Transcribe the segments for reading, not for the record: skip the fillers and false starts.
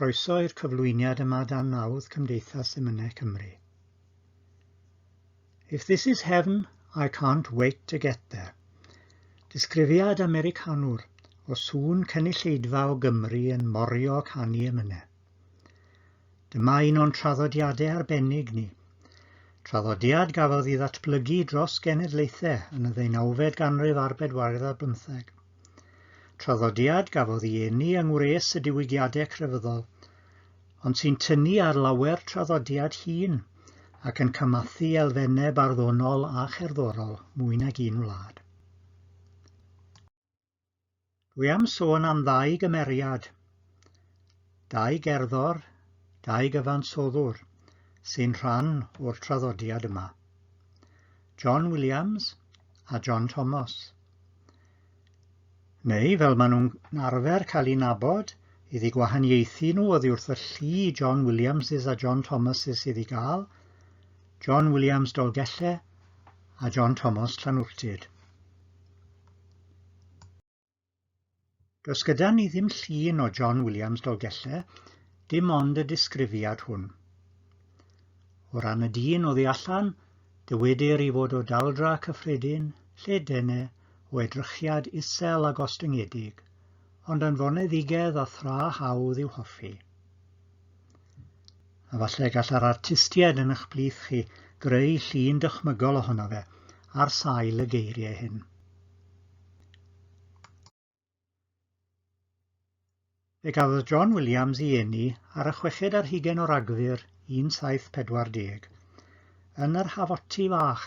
Croeso i'r cyflwyniad yma dan nawdd Cymdeithas Emynau Cymru. If this is heaven, I can't wait to get there. Disgrifiad Americanwr o sŵn cynulleidfa o Gymru yn morio canu emynau. Dyma un o'n traddodiadau arbennig ni. Traddodiad gafodd ei ddatblygu dros genedlaethau yn y ddeunawfed ganrif a'r bedwaredd ar bymtheg. Traddodiad gafodd ei eni yng ngwres y diwygiadau crefyddol, ond sy'n tynnu ar lawer traddodiad hŷn ac yn cymathu elfennau barddonol a cherddorol mwy nag un wlad. Dwi am sôn am ddau gymeriad, dau gerddor, dau gyfansoddwr sy'n rhan o'r traddodiad yma. John Williams a John Thomas. Neu, fel maen nhw'n arfer cael eu nabod, iddi gwahaniaethu nhw oddi wrth y llu John Williamses a John Thomases sydd i gael, John Williams Dolgellau a John Thomas Llanwrtyd. Does gyda ni ddim llun o John Williams Dolgellau, dim ond y disgrifiad hwn. O ran y dyn oddi allan, dywedir ei fod o daldra cyffredin, lle dene, o edrychiad isel a gostyngedig, ond yn foneddigedd a thra hawdd i'w hoffi. A falle gall yr artistiaid yn eich plith chi greu llun dychmygol ohono fe ar sail y geiriau hyn. Fe gafodd John Williams ei eni ar y chweched ar hugain o Ragfyr 1740 yn yr Hafoty Fach,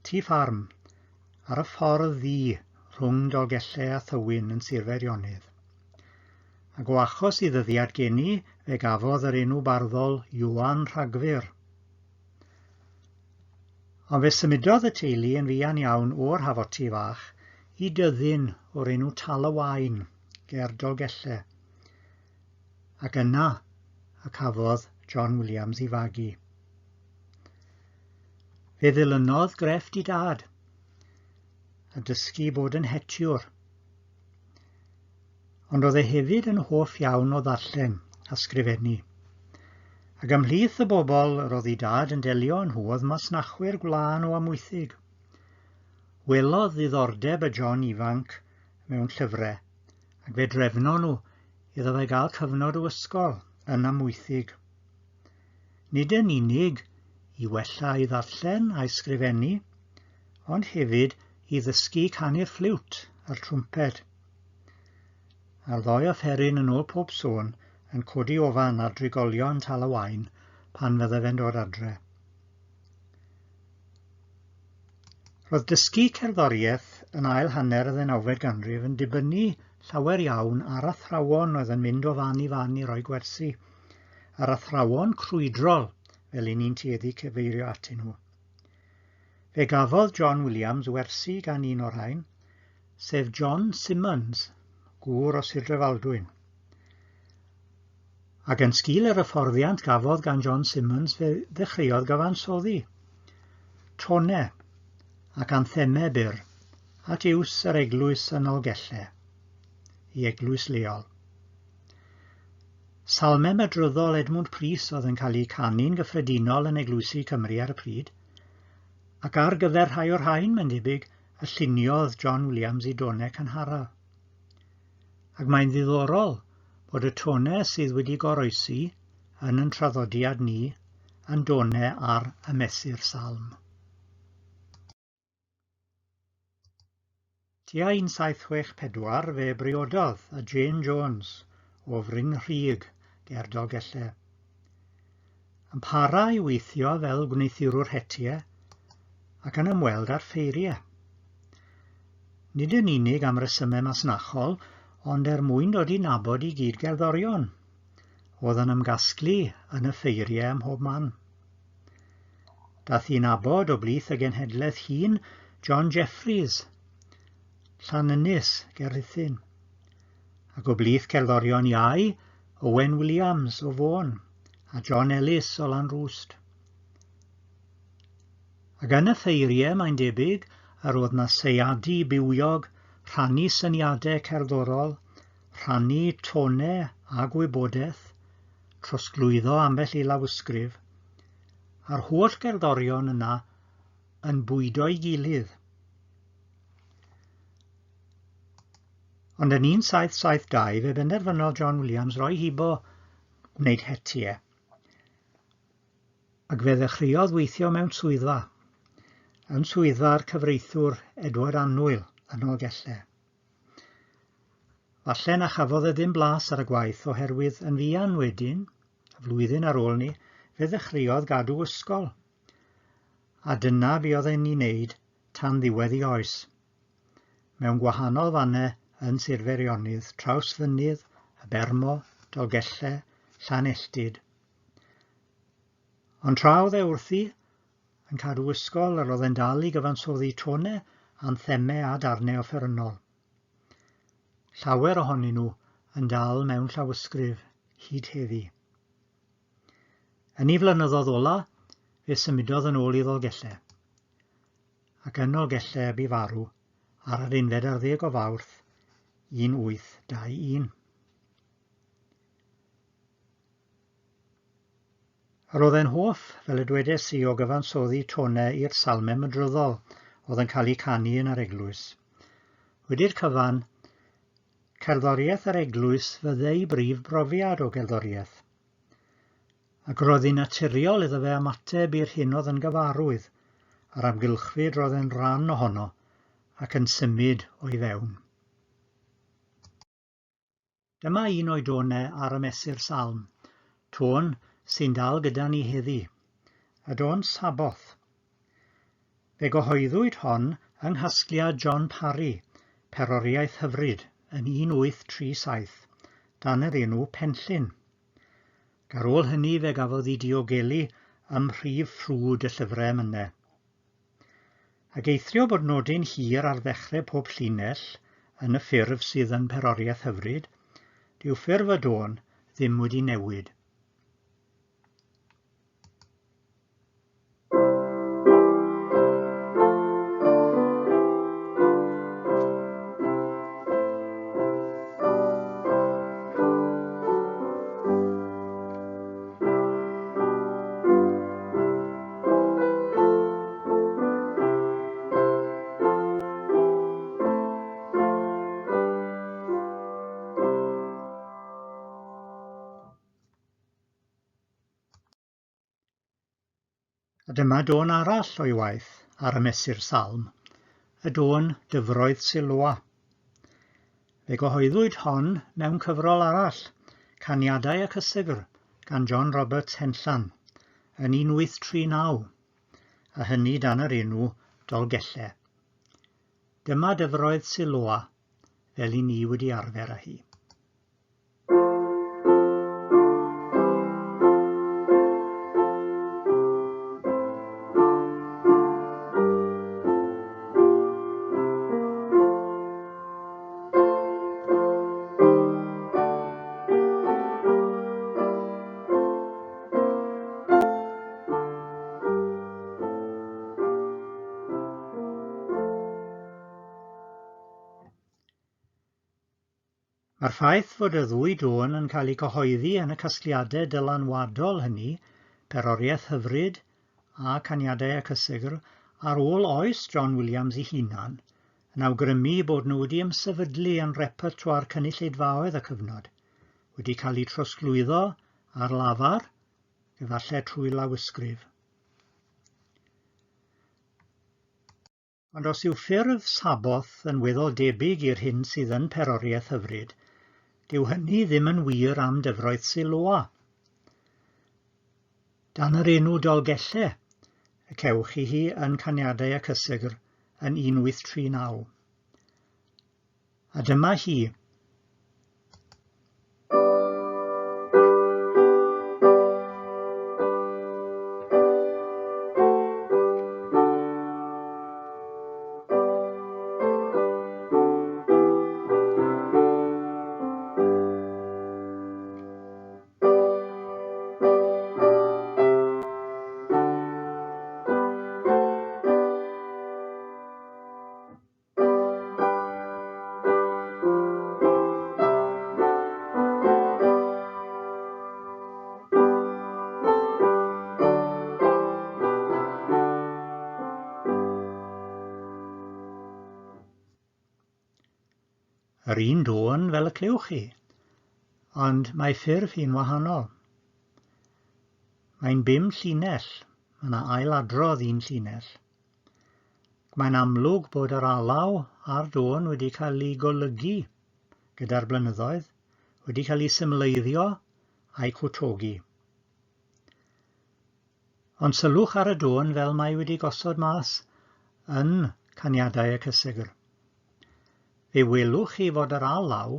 tŷ ffarm, ar y ffordd ddu rhwng Dolgellau a Thywyn yn Sir Feirionnydd. Ac o achos i ddyddiad geni fe gafodd yr enw barddol Ioan Rhagfyr. Ond fe symudodd y teulu yn fuan iawn o'r Hafoty Fach i dyddyn o'r enw Tal y Waen ger Dolgellau. Ac yna y cafodd John Williams ei fagu. Fe ddilynodd grefft i dad, a dysgu bod yn hetiwr. Ond oedd e hefyd yn hoff iawn o ddarllen a sgrifennu. Ac ymhlith y bobl yr oedd ei dad yn delio â nhw oedd masnachwyr gwlân o Amwythig. Welodd ddiddordeb y John ifanc mewn llyfrau, ac fe drefnon nhw iddo fe gael cyfnod o ysgol yn Amwythig. Nid yn unig i wella ei ddarllen a'i sgrifennu, ond hefyd i ddysgu canu'r ffliwt a'r trwmped. A'r ddou offeryn yn ôl pob sôn yn codi ofan ar drigolion Tal y Waen pan fydde fe'n dod adre. Roedd dysgu cerddoriaeth yn ail hanner y ddeunawfed ganrif yn dibynnu llawer iawn ar athrawon oedd yn mynd o fan i fan i roi gwersi, yr athrawon crwydrol fel 'y ni'n tueddu cyfeirio atyn nhw. Fe gafodd John Williams wersi gan un o'r rhain, sef John Simmons, gŵr o Sir Drefaldwyn. Ac yn sgil yr hyfforddiant gafodd gan John Simmons fe ddechreuodd gyfansoddi tone ac anthemau byr at iws yr eglwys yn Nolgellau, i eglwys leol. Salmau mydryddol Edmwnd Prys oedd yn cael eu canu'n gyffredinol yn eglwysi Cymru ar y pryd, ac ar gyfer rhai o'r rhain, mae'n debyg, y lluniodd John Williams i donau cynharaf. Ac mae'n ddiddorol bod y tonau sydd wedi goroesi yn yn traddodiad ni yn donau ar y mesur salm. Tua 1764 fe briododd â Jane Jones o Fryn Rhug ger Dolgellau. Yn para i weithio fel gwneuthurwr hetiau ac yn ymweld â'r ffeiriau. Nid yn unig am resymau masnachol, ond er mwyn dod i nabod i gyd-gerddorion oedd yn ymgasglu yn y ffeiriau ym mhob man. Daeth i nabod o blith y genhedlaeth hŷn John Jeffreys, Llanynys, ger Rhuthun, ac o blith cerddorion iau Owen Williams o Fôn a John Ellis o Lanrwst. Ac yn y ffeiriau, mae'n debyg, yr oedd 'na seiadu bywiog, rhannu syniadau cerddorol, rhannu tonau a gwybodaeth, trosglwyddo ambell i lawysgrif, a'r holl gerddorion yna yn bwydo'i gilydd. Ond yn 1772 fe benderfynodd John Williams roi hibo gwneud hetiau, ac fe ddechreuodd weithio mewn swyddfa, yn swyddfa'r cyfreithiwr Edward Annwyl yn Nolgellau. Falle na chafodd e ddim blas ar y gwaith oherwydd yn fuan wedyn, y flwyddyn ar ôl ni, fe ddechreuodd gadw ysgol. A dyna fuodd e'n ei wneud tan ddiwedd ei oes. Mewn gwahanol fannau yn Sir Feirionnydd, Trawsfynydd, y Bermo, Dolgellau, Llanelltyd. Ond tra oedd e wrthi yn cadw ysgol, yr oedd e'n dal i gyfansoddi tonau, anthemau a darnau offerynnol. Llawer ohonyn nhw yn dal mewn llawysgrif hyd heddi. Yn ei flynyddoedd ola, fe symudodd yn ôl i Ddolgellau. Ac yn Nolgellau bu farw ar yr unfed ar ddeg o Fawrth 1821. Yr oedd e'n hoff, fel y dwedes i, o gyfansoddi tonau i'r salmau mydryddol oedd yn cael eu canu yn yr eglwys. Wedi'r cyfan, cerddoriaeth yr eglwys fyddai brif brofiad o gerddoriaeth. Ac roedd hi'n naturiol iddo fe ymateb i'r hyn oedd yn gyfarwydd, a'r amgylchfyd roedd e'n rhan ohono ac yn symud o'i fewn. Dyma un o'i dônau ar y mesur salm, tôn sy'n dal gyda ni heddi, y dôn Saboth. Fe gyhoeddwyd hon yng nghasgliad John Parry, Peroriaeth Hyfryd, yn 1837, dan yr enw Penllyn. Ac ar ôl hynny fe gafodd ei diogelu ym mhrif ffrwd y llyfrau emynau. Ac eithrio bod nodyn hir ar ddechrau pob llinell yn y ffurf sydd yn Peroriaeth Hyfryd, dyw ffurf y dôn ddim wedi newid. A dyma dôn arall o'i waith ar y mesur salm, y dôn Dyfroedd Siloa. Fe gyhoeddwyd hon mewn cyfrol arall, Caniadau y Cysegr, gan John Roberts Henllan, yn 1839, a hynny dan yr enw Dolgellau. Dyma dyfroedd Siloa, fel i ni wedi arfer â hi. Mae'r ffaith fod y ddwy dôn yn cael eu cyhoeddi yn y casgliadau dylanwadol hynny, Peroriaeth Hyfryd a Caniadau y Cysegr, ar ôl oes John Williams ei hunan, yn awgrymu bod nhw wedi ymsefydlu yn repertoire cynulleidfaoedd y cyfnod, wedi cael eu trosglwyddo ar lafar, efallai trwy lawysgrif. Ond os yw ffurf Saboth yn weddol debyg i'r hyn sydd yn Peroriaeth Hyfryd, dyw hynny ddim yn wir am dyfroedd Siloa. Dan yr enw Dolgellau y cewch chi hi yn Caniadau y Cysegr yn 1839. A dyma hi. Yr un dôn fel y clywch chi, ond mae ffurf hi'n wahanol. Mae'n bum llinell, mae yna ailadrodd un llinell. Mae'n amlwg bod yr alaw a'r dôn wedi cael ei golygu gyda'r blynyddoedd, wedi cael ei symleiddio a'i cwtogi. Ond sylwch ar y dôn fel mae wedi gosod mas yn Caniadau y Cysegr. Fe welwch chi fod yr alaw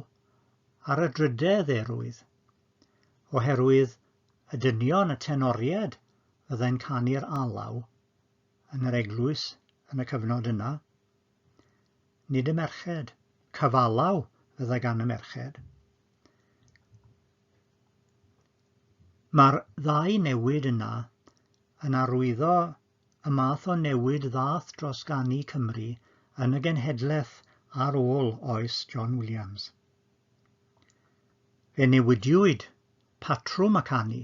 ar y drydedd erwydd, oherwydd y dynion, y tenoried, fyddai'n canu'r alaw yn yr eglwys yn y cyfnod yna. Nid y merched. Cyfalaw fyddai gan y merched. Mae'r ddau newid yna yn arwyddo y math o newid ddaeth dros ganu Cymru yn y genhedlaeth ar ôl oes John Williams. Fe newidiwyd patrwm y canu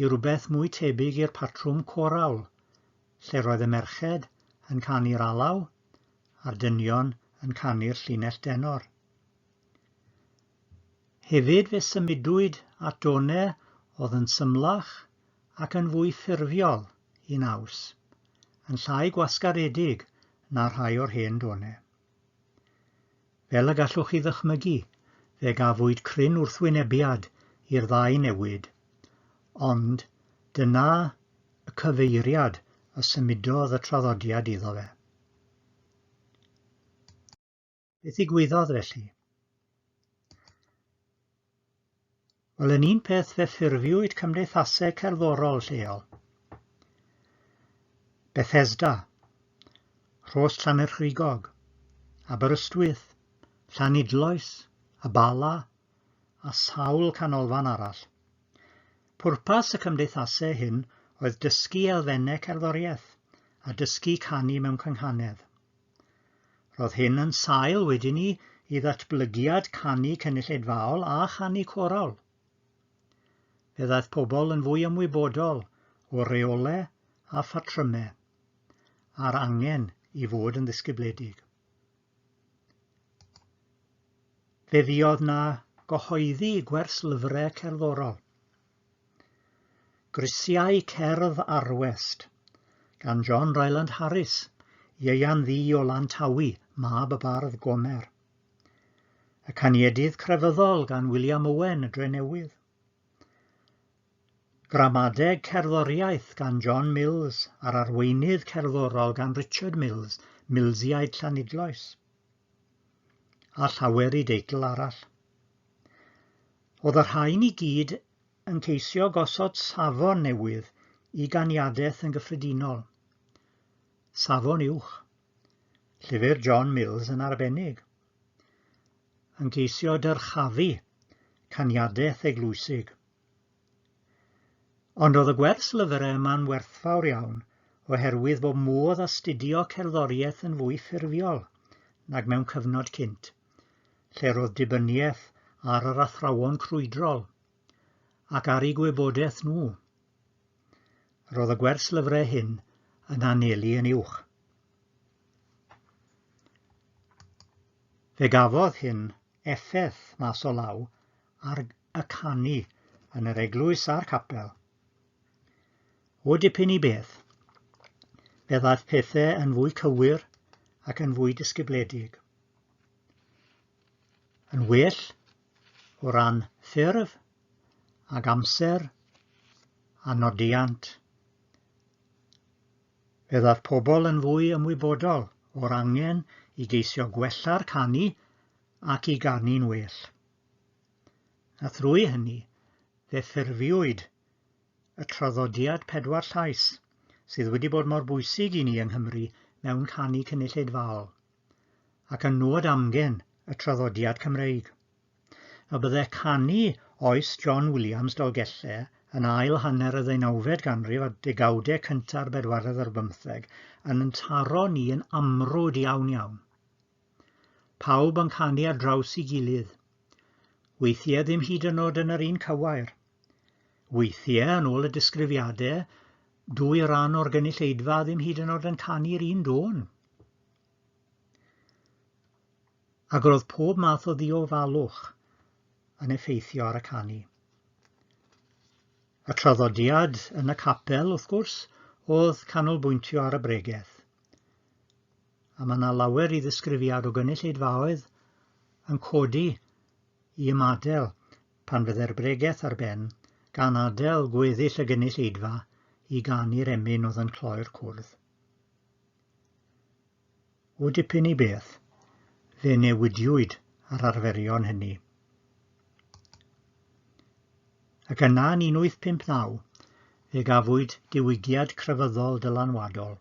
i rywbeth mwy tebyg i'r patrwm corawl, lle roedd y merched yn canu'r alaw a'r dynion yn canu'r llinell denor. Hefyd fe symudwyd at done oedd yn symlach ac yn fwy ffurfiol i naws, yn llai gwasgaredig na rhai o'r hen done. Fel y gallwch chi ddychmygu, fe gafwyd cryn wrthwynebiad i'r ddau newid, ond dyna y cyfeiriad y symudodd y traddodiad iddo fe. Beth ddigwyddodd felly? Wel, yn un peth fe ffurfiwyd cymdeithasau cerddorol lleol. Bethesda, Rhos Llanerchrugog, Aberystwyth, Llanidloes, y Bala, a sawl canolfan arall. Pwrpas y cymdeithasau hyn oedd dysgu elfennau cerddoriaeth a dysgu canu mewn cynghanedd. Roedd hyn yn sail wedyn ni i ddatblygiad canu cynulleidfaol a chanu corawl. Fe ddaeth pobl yn fwy ymwybodol o reolau a phatrymau, a'r angen i fod yn ddisgybledig. Fe fuodd 'na gyhoeddi gwerslyfrau cerddorol. Grisiau Cerdd Arwest gan John Ryland Harris, Ieuan Ddu o Lantawi, mab y bardd Gomer. Y Caniedydd Crefyddol gan William Owen, y Drenewydd. Gramadeg Cerddoriaeth gan John Mills a'r Arweinydd Cerddorol gan Richard Mills, Millsiaid Llanidloes. A llawer i deitl arall. Oedd y rhain i gyd yn ceisio gosod safon newydd i ganiadaeth yn gyffredinol. Safon uwch. Llyfr John Mills yn arbennig. Yn ceisio dyrchafu caniadaeth eglwysig. Ond oedd y gwers lyfrau yma'n werthfawr iawn oherwydd bod modd astudio cerddoriaeth yn fwy ffurfiol nag mewn cyfnod cynt, lle roedd dibyniaeth ar yr athrawon crwydrol ac ar eu gwybodaeth nhw. Roedd y gwers lyfrau hyn yn anelu yn uwch. Fe gafodd hyn effaith mas o law ar y canu yn yr eglwys a'r capel. O dipyn i beth, fe ddaeth pethau yn fwy cywir ac yn fwy disgybledig. Yn well o ran ffurf ag amser a nodiant. Fe ddaeth pobl yn fwy ymwybodol o'r angen i geisio gwella'r canu ac i ganu'n well. A thrwy hynny, fe ffurfiwyd y traddodiad pedwar llais sydd wedi bod mor bwysig i ni yng Nghymru mewn canu cynulleidfaol, ac yn nod amgen y traddodiad Cymreig. A bydde canu oes John Williams Dolgellau yn ail hanner y ddeunawfed ganrif a degawdau cynta'r bedwaredd ar bymtheg yn yn taro ni yn amrwd iawn iawn. Pawb yn canu ar draws i gilydd. Weithiau ddim hyd yn oed yn yr un cywair. Weithiau, yn ôl y disgrifiadau, dwy ran o'r gynulleidfa ddim hyd yn oed yn canu'r un dôn. Ac roedd pob math o ddiofalwch yn effeithio ar y canu. Y traddodiad yn y capel, wrth gwrs, oedd canolbwyntio ar y bregeth. A mae yna lawer i ddisgrifiad o gynulleidfaoedd yn codi i ymadael pan fydde'r bregeth ar ben, gan adael gweddill y gynulleidfa i ganu'r emyn oedd yn cloi'r cwrdd. O dipyn i beth, fe newidiwyd yr arferion hynny. Ac yna yn 1859, fe gafwyd diwygiad crefyddol dylanwadol.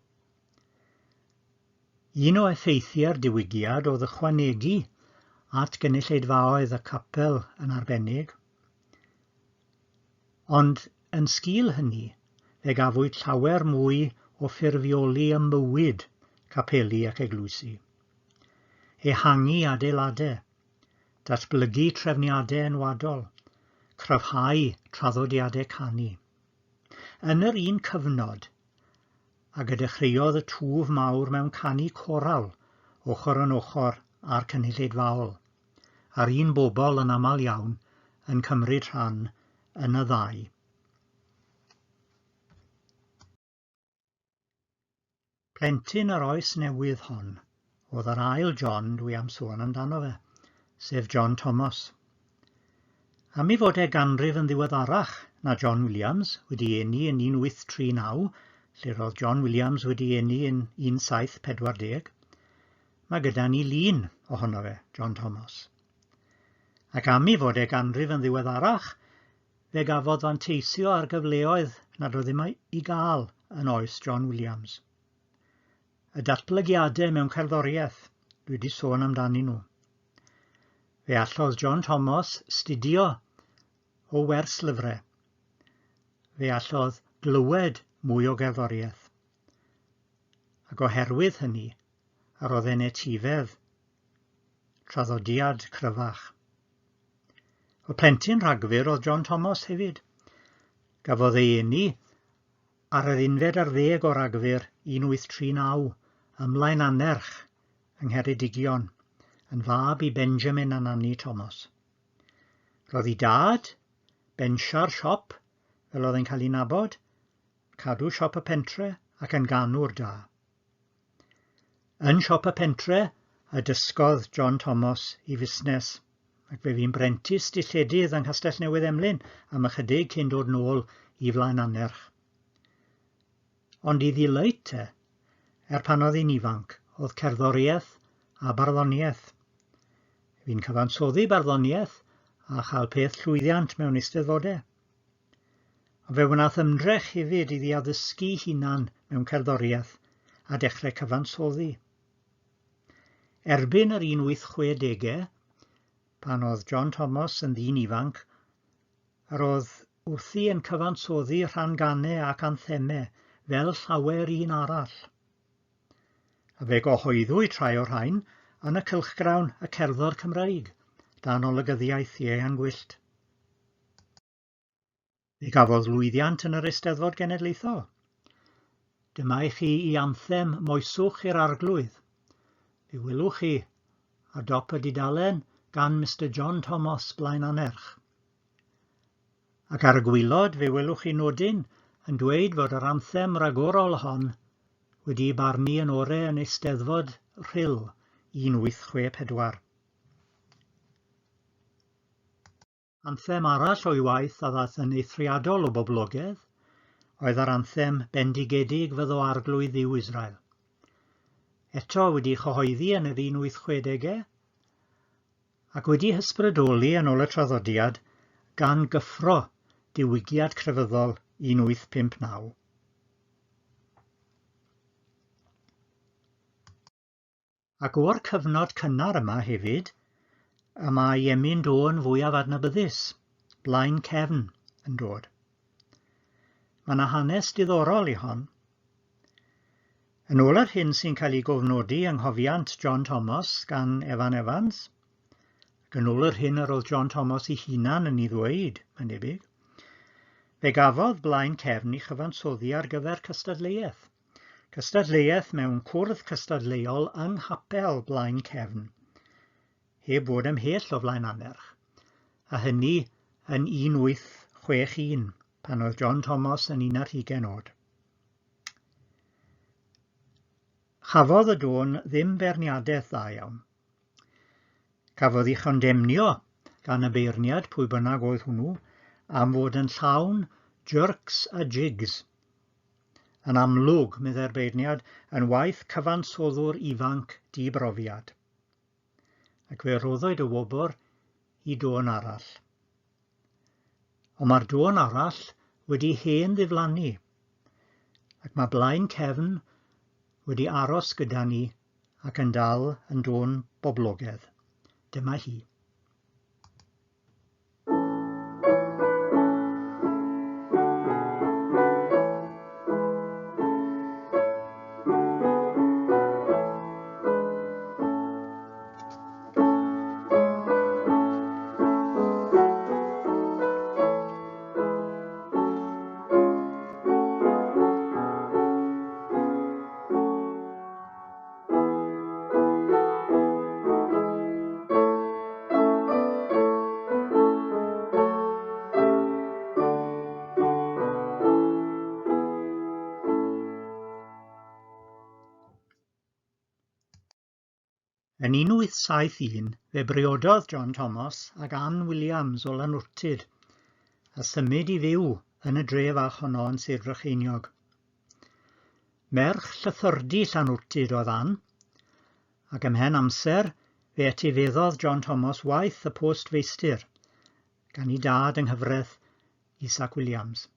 Un o effeithiau'r diwygiad oedd ychwanegu at gynulleidfaoedd y capel yn arbennig. Ond yn sgil hynny, fe gafwyd llawer mwy o ffurfioli ym mywyd capeli ac eglwysi. Ehangu adeiladau, datblygu trefniadau enwadol, cryfhau traddodiadau canu. Yn yr un cyfnod ag y dechreuodd y twf mawr mewn canu corawl ochr yn ochr â'r cynulleidfaol, a'r un bobl yn aml iawn yn cymryd rhan yn y ddau. Plentyn yr oes newydd hon oedd yr ail John dwi am sôn amdano fe, sef John Thomas. Am ei fod e ganrif yn ddiweddarach na John Williams, wedi eni yn 1839, lle roedd John Williams wedi eni yn 1740, Mae gyda ni lun ohono fe, John Thomas. Ac am ei fod e ganrif yn ddiweddarach, fe gafodd fanteisio ar gyfleoedd nad oedd ddim i gael yn oes John Williams. Y datblygiadau mewn cerddoriaeth, dwi wedi sôn amdanyn nhw. Fe allodd John Thomas studio o wers lyfrau. Fe allodd glywed mwy o gerddoriaeth. Ac oherwydd hynny, yr oedd e'n etifedd traddodiad cryfach. Y plentyn Rhagfyr oedd John Thomas hefyd. Gafodd ei eni ar yr unfed ar ddeg o Ragfyr 1839 ym Mlaenannerch yng Ngheredigion, yn fab i Benjamin a Nanny Thomas. Roedd ei dad, bensiar siop, fel oedd e'n cael ei nabod, cadw siop y pentre ac yn ganwr da. Yn siop y pentre y dysgodd John Thomas i fusnes, ac fe fu'n brentis dilledydd yng Nghastell Newydd Emlyn am ychydig cyn dod nôl i Flaenannerch. Ond i ddileit e, er pan oedd hi'n ifanc, oedd cerddoriaeth a barddoniaeth. Fi'n cyfansoddi barddoniaeth a chael peth llwyddiant mewn eisteddfodau. Ond fe wnaeth ymdrech hefyd iddi addysgu hunan mewn cerddoriaeth a dechrau cyfansoddi. Erbyn yr 1860au, pan oedd John Thomas yn ddyn ifanc, yr oedd wrthi yn cyfansoddi rhan-ganau ac anthemau fel llawer un arall. A fe gyhoeddwyd rhai o'r rhain yn y cylchgrawn Y Cerddor Cymreig, dan olygyddiaeth Ieuan Gwyllt. Fe gafodd lwyddiant yn yr Eisteddfod Genedlaethol. Dyma i chi i anthem Moeswch i'r Arglwydd. Fe welwch chi ar dop y dudalen gan Mister John Thomas Blaenannerch. Ac ar y gwylod fe welwch chi nodyn yn dweud fod yr anthem ragorol hon wedi'i barnu yn ore yn Eisteddfod Rhyl 1864. Anthem arall o'i waith a ddaeth yn eithriadol o boblogaidd oedd yr anthem Bendigedig fyddo Arglwydd Dduw Israel. Eto wedi chyhoeddi yn yr 1860au, ac wedi hysbrydoli yn ôl y traddodiad gan gyffro diwygiad crefyddol 1859. Ac o'r cyfnod cynnar yma hefyd y mae emyn dôn fwyaf adnabyddus, Blaen Cefn, yn dod. Mae yna hanes diddorol i hon. Yn ôl yr hyn sy'n cael ei gofnodi yng nghofiant John Thomas gan Evan Evans, ac yn ôl yr hyn yr oedd John Thomas ei hunan yn ei ddweud, mae'n debyg, fe gafodd Blaen Cefn ei chyfansoddi ar gyfer cystadleuaeth. Cystadleuaeth mewn cwrdd cystadleuol yng Nghapel Blaen Cefn. heb fod ymhell o Flaen-annerch, a hynny yn 1861, pan oedd John Thomas yn un ar hugain oed. Chafodd y dôn ddim beirniadaeth dda iawn. Cafodd ei chondemnio gan y beirniad, pwy bynnag oedd hwnnw, am fod yn llawn jerks a jigs. Yn amlwg, meddai'r beirniad, yn waith cyfansoddwr ifanc di-brofiad. Ac fe roddwyd y wobr i dôn arall. Ond mae'r dôn arall wedi hen ddiflannu, ac mae blaen cefn wedi aros gyda ni ac yn dal yn dôn boblogedd. Dyma hi. Yn 1871, fe briododd John Thomas ag Ann Williams o Lanwrtyd a symud i fyw yn y dre fach honno yn Sir Frycheiniog. Merch llythyrdy Llanwrtyd oedd Ann, ac ymhen amser fe etifeddodd John Thomas waith y postfeistr gan ei dad yng nghyfraith Isaac Williams.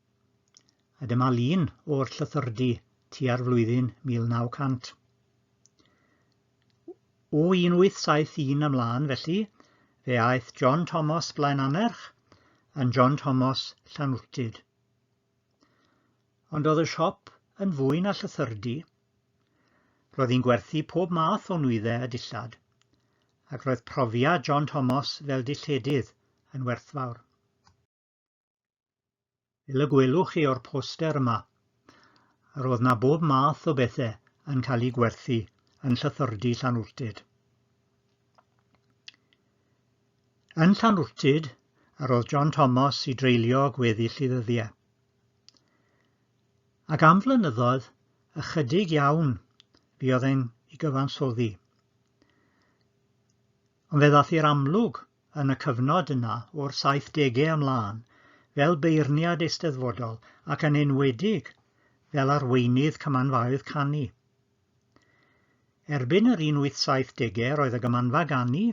A dyma lun o'r llythyrdy tua'r flwyddyn 1900. O 1871 ymlaen, felly, fe aeth John Thomas Blaenannerch yn John Thomas Llanwrtyd. Ond oedd y siop yn fwy na llythyrdy. Roedd hi'n gwerthu pob math o nwyddau a dillad, ac roedd profiad John Thomas fel dilledydd yn werthfawr. Fel y gwelwch chi o'r poster yma, yr oedd na bob math o bethau yn cael eu gwerthu yn llythyrdy Llanwrtyd. Yn Llanwrtyd, yr oedd John Thomas i dreulio gweddill ei ddyddiau. Ac am flynyddoedd, ychydig iawn fuodd e'n ei gyfansoddi. Ond fe ddaeth i'r amlwg yn y cyfnod yna o'r saithdegau ymlaen fel beirniad eisteddfodol ac yn enwedig fel arweinydd cymanfaoedd canu. Erbyn yr 1870au roedd y Gymanfa Ganu,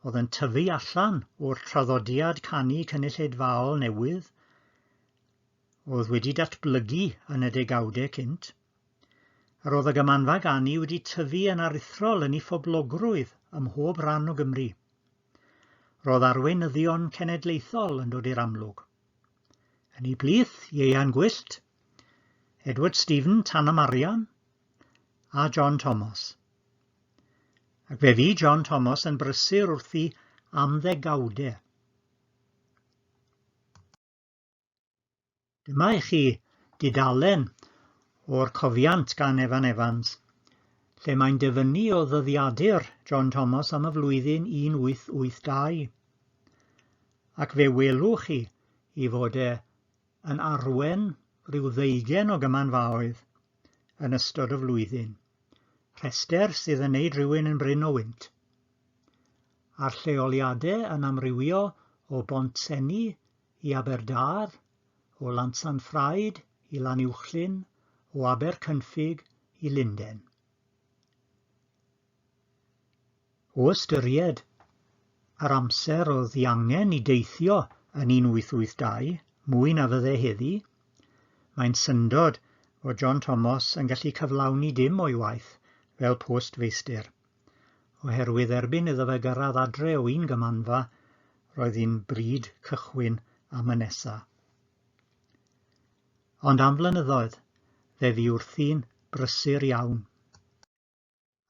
oedd yn tyfu allan o'r traddodiad canu cynulleidfaol newydd oedd wedi datblygu yn y degawdau cynt. Yr oedd y Gymanfa Ganu wedi tyfu yn aruthrol yn ei phoblogrwydd ym mhob rhan o Gymru. Roedd arweinyddion cenedlaethol yn dod i'r amlwg. Yn ei plith, Ieuan Gwyllt, Edward Stephen Tanamarian a John Thomas. Ac fe fu John Thomas yn brysur wrthi am ddegawdau. Dyma i chi dudalen o'r cofiant gan Evan Evans, lle mae'n dyfynnu o ddyddiadur John Thomas am y flwyddyn 1882. Ac fe welwch chi i fod e yn arwen rhyw ddeugen o gymanfaoedd yn ystod y flwyddyn. Rhestr sydd yn neud rhywun yn brin o wynt. A'r lleoliadau yn amrywio o Bontsenni i Aberdâr, o Lansanffraid i Lanuwchllyn, o Abercynffig i Lunden. O ystyried yr amser oedd ei angen i deithio yn 1882, mwy na fydde heddi, mae'n syndod fod John Thomas yn gallu cyflawni dim o'i waith fel postfeistr, oherwydd erbyn iddo fe gyrraedd adre o un gymanfa, roedd hi'n bryd cychwyn am y nesa. Ond am flynyddoedd, fe fu wrthi'n brysur iawn.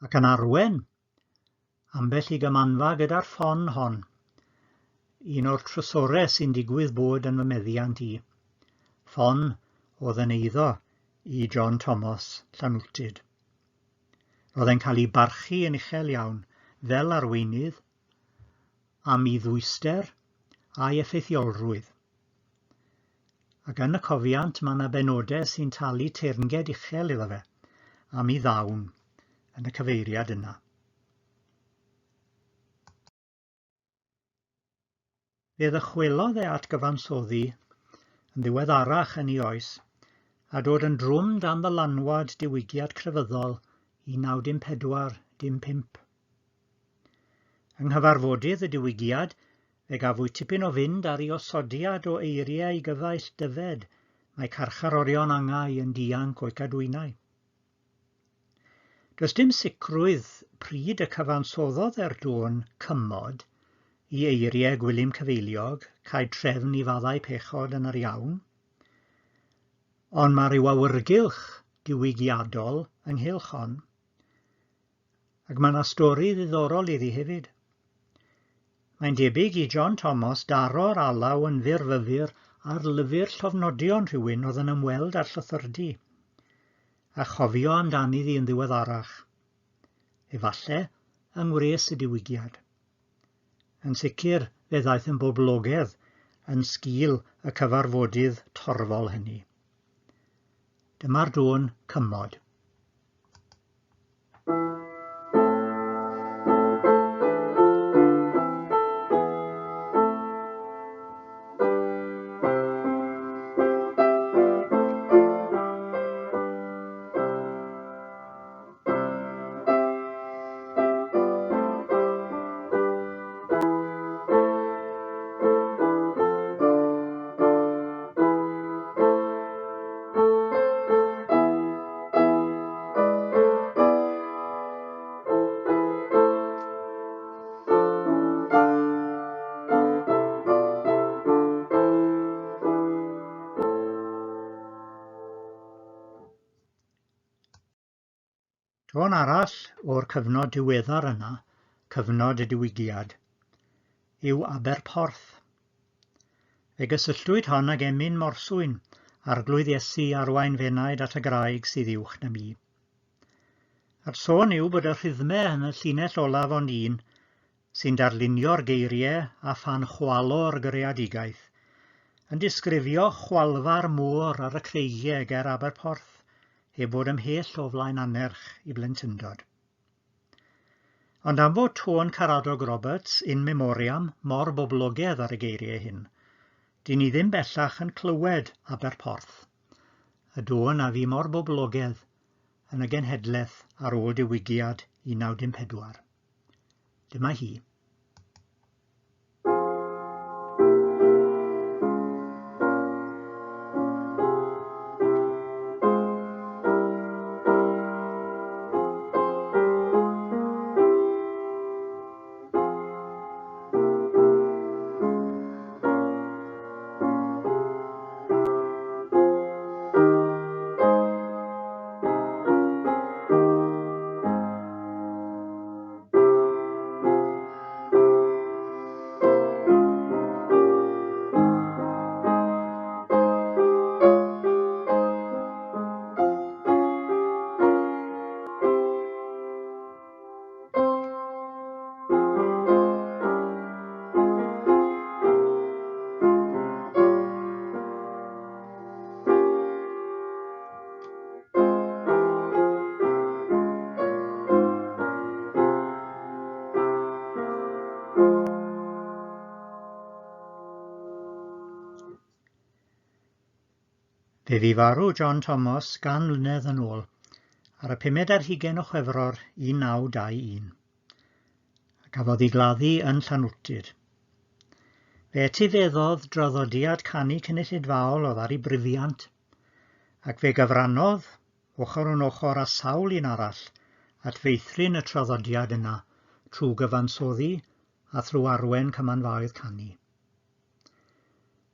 ac yn arwen ambell i gymanfa gyda'r ffon hon, un o'r trysorau sy'n digwydd bod yn fy meddiant i, ffon oedd yn eiddo i John Thomas, Llanwrtyd. Roedd e'n cael ei barchu yn uchel iawn fel arweinydd, am ei ddwyster a'i effeithiolrwydd. Ac yn y cofiant mae yna benodau sy'n talu teyrnged uchel iddo fe am ei ddawn yn y cyfeiriad yna. Fe ddychwelodd e at gyfansoddi yn ddiweddarach yn ei oes a dod yn drwm dan ddylanwad diwygiad crefyddol 1914, dim 5. Yng nghyfarfodydd y diwygiad, fe gafwyd tipyn o fynd ar ei osodiad o eiriau ei gyfaill Dyfed, mae carcharorion angau yn dianc o'u cadwynau. Does dim sicrwydd pryd y cyfansoddodd e'r dôn cymod i eiriau Gwilym Cyfeiliog, caed trefn i faddau pechod yn yr iawn. Ond mae rhyw awyrgylch diwygiadol ynghylch hon. Ac mae yna stori ddiddorol iddi hefyd. Mae'n debyg i John Thomas daro'r alaw yn fyrfyfyr ar lyfr llofnodion rhywun oedd yn ymweld â'r llythyrdy, a chofio amdani ddi yn ddiweddarach. Efalle, yng ngwres y diwygiad. Yn sicr, fe ddaeth yn boblogedd yn sgil y cyfarfodydd torfol hynny. Dyma'r dôn cymod. Tôn arall o'r cyfnod diweddar yna, cyfnod y diwygiad, yw Aberporth. Fe gysylltwyd hon ag emyn morswyn, Arglwydd Iesu arwain f'enaid at y graig sydd uwch na mi. A'r sôn yw bod y rhythme yn y llinell olaf ond un, sy'n darlunio'r geiriau a phan chwalo'r greadigaeth, yn disgrifio chwalfa'r môr ar y creigiau ger Aberporth, heb fod ymhell o flaen annerch i blentyndod. Ond am fod tôn Caradog Roberts, In Memoriam, mor boblogedd ar y geiriau hyn, dyn ni ddim bellach yn clywed Aberporth, y dôn a fu mor boblogedd yn y genhedlaeth ar ôl diwygiad 1914. Dyma hi. Fe fu farw John Thomas gan mlynedd yn ôl, ar y pumed ar hugain o Chwefror 1921, a gafodd ei gladdu yn Llanwrtyd. Fe etifeddodd draddodiad canu cynulleidfaol oedd ar ei brifiant, ac fe gyfrannodd, ochr yn ochr â sawl un arall, at feithrin y traddodiad yna trwy gyfansoddi a thrwy arwen cymanfaoedd canu.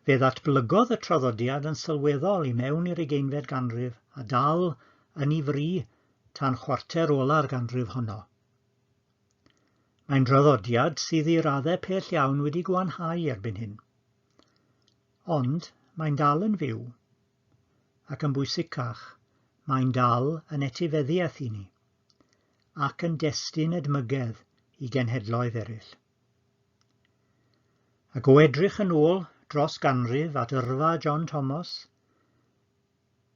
Fe ddatblygodd y traddodiad yn sylweddol i mewn i'r ugeinfed ganrif a dal yn ei fri tan chwarter ola'r ganrif honno. Mae'n draddodiad sydd i raddau pell iawn wedi gwanhau erbyn hyn. Ond mae'n dal yn fyw, ac yn bwysicach, mae'n dal yn etifeddiaeth i ni, ac yn destun edmygedd i genhedloedd eraill. Ac o edrych yn ôl dros ganrif at yrfa John Thomas,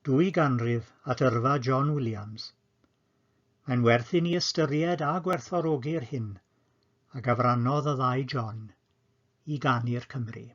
2 ganrif at yrfa John Williams, mae'n werth i ni ystyried a gwerthfawrogi'r hyn a gyfrannodd y ddau John i ganu'r Cymry.